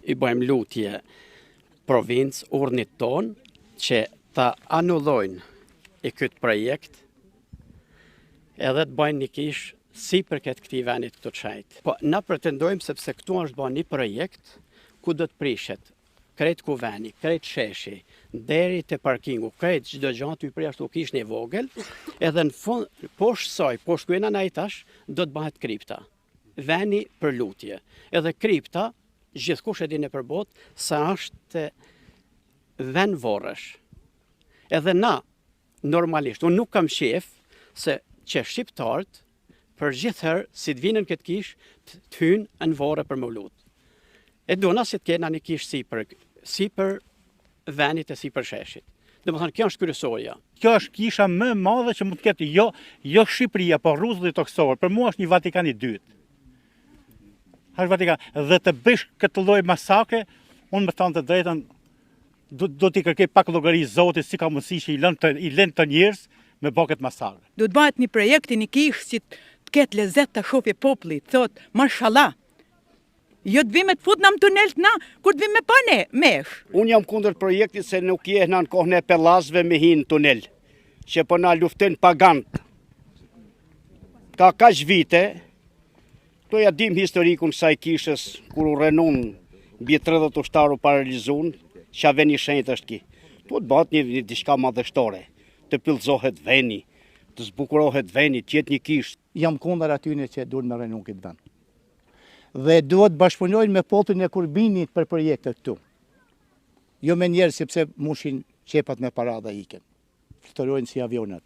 I bëjmë lutje provincë, urnit tonë, që ta anullojnë e këtë projekt, edhe të bëjnë një kishë sipër këtë këtij venit këtu të shenjtë. Po, na pretendojmë sepse këtu është bërë një projekt ku do të prishet krejt kuveni, krejt sheshi, deri te parkingu, krejt çdo gjë aty përjashtu kishën e vogël, edhe në fund poshtë saj, poshtë ku jena na tash, do të bëhet kripta. Veni për lutje. Edhe kripta, gjithkush e di nëpër botë, se është ven vorresh. Edhe na, Normalisht, unë nuk kam qef se që shqiptarët për gjithëherë si të vinë në këtë kishë të hynë në vorre për me u lut. E dona si të kena një kishë sipër, sipër venit e sipër sheshit. Domethënë, kjo është kryesorja. Kjo është kisha më e madhe që mund të ketë jo, jo Shqipëria, po rruzulli tokësor. Për mua është një Vatikan i dytë. Është Vatikan. Dhe të bësh këtë lloj masakre, unë me thënë të drejtën, Do do t'i kërkoj pak llogari Zotit si ka mundësi që i lën të i lën këto njerëz me bë këtë masakër. Do të bëhet një projekt i një kishë që të ketë lezet ta shofi populli, të thotë mashallah. Jo të vim e të futna në tunel të na, kur të vim me pa ne, mesh. Unë jam kundër projektit se nuk jehna në kohën e pellazgëve me hi në tunel, që po na luftojnë pagant. Ka kaq vite, Këto ja dim historikun kësaj kishës, kur u rrenun mbi 30 ushtarë u paralizun, qa ven i shenjtë është ki. Duhet bëhet një, një diçka madhështore, të pyllëzohet veni, të zbukurohet veni, të jetë një kishë. Jam kundër atyne që duhet me rrenu këtë vend. Dhe duhet bashkëpunojnë me popullin e Kurbinit për projektet këtu. Jo me njerëz sepse mushin xhepat me para dhe iken. Fluturojnë si avionat.